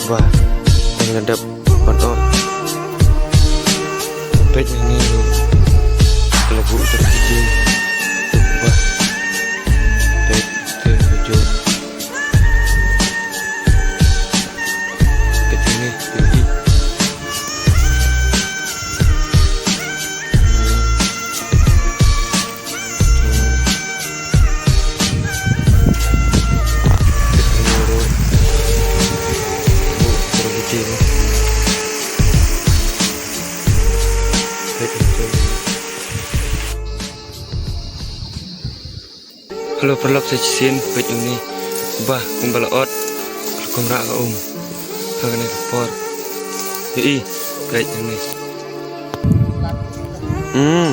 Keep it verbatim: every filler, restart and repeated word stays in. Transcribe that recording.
Ba, nga dap ban ot. Peit hangne ruh. Ka la buh tang ka jing. Ba. Peit, peit ka jong. Peit hangne, peit hangne. Hello paralok, sa shisien peit hangne. Ba kumba la ot. Ka la kum rah ka um. Ha kane ka por. Ïohi, peit hangne. Hmm.